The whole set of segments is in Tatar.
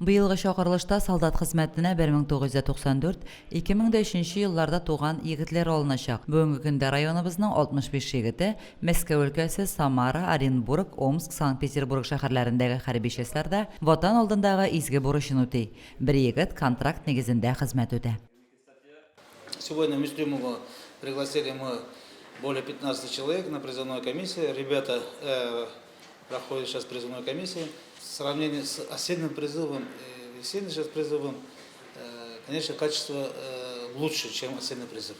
Быелгы чакырылышта солдат хезмәтенә 1994, 2003 елларда туган егетләр алыначак. Бүгенге көндә районыбызның 65 егете Мәскәү өлкәсе, Самара, Оренбург, Омск, Санкт-Петербург шәһәрләрендәге хәрби частьларда Ватан алдындагы изге бурычын үти. Бер егет контракт нигезендә хезмәт үтә. Сегодня Мюслимова пригласили мы более 15 человек на призывную комиссию. Ребята э, проходят сейчас призывную комиссию. В сравнении с осенним призывом и весенним сейчас призывом, э, конечно, качество э, лучше, чем осенний призыв.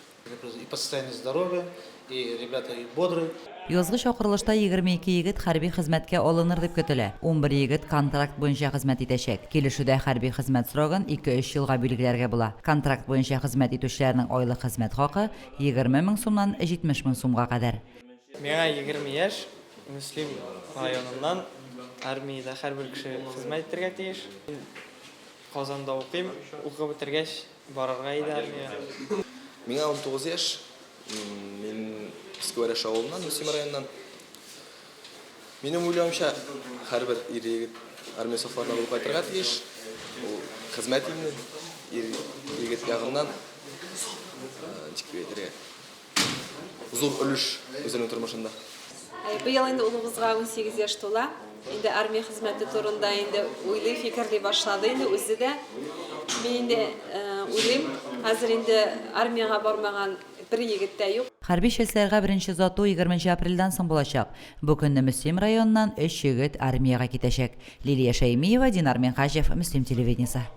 И по состоянию здоровья, и ребята и бодрые. Язгы чакырылышта 22 егет хәрби хезмәткә алыныр дип көтелә. 11 егет контракт буенча хезмәт итәчәк. Килешүдә хәрби хезмәт срогын ике-өч елга билгеләргә була. Контракт буенча хезмәт итүчеләрнең айлык хезмәт хакы 20 мең сумнан 70 мең сумга кадәр. Миңа 20 яшь, Мөслим районыннан, армиядә һәрбер кеше хезмәт итәргә тиеш. Мин Казанда укыйм, укып бетергәч барырга иде армиягә. Миңа 19 яшь, Мин Иске Вәрәш авылыннан, Мөслим районыннан. Минем уйлавымча, һәрбер ир-егет армия сафларына булып кайтырга тиеш. Ул хезмәт инде, ир-егет ягыннан, ничек дип әйтергә, зур өлеш үзенең тормышында. Быел инде улыбызга 18 яшь тула. Инде армия хезмәте турында инде уйлый, фикерли башлады инде үзе дә. Мин инде уйлыйм, хәзер инде армиягә бармаган бер егет тә юк. Хәрби частьләргә беренче озату егерменче апрельдән соң булачак. Бу көнне Мөслим районыннан өч егет армиягә китәчәк. Лилия Шәймиева, Динар Минһаҗев, Мөслим телевидениесе.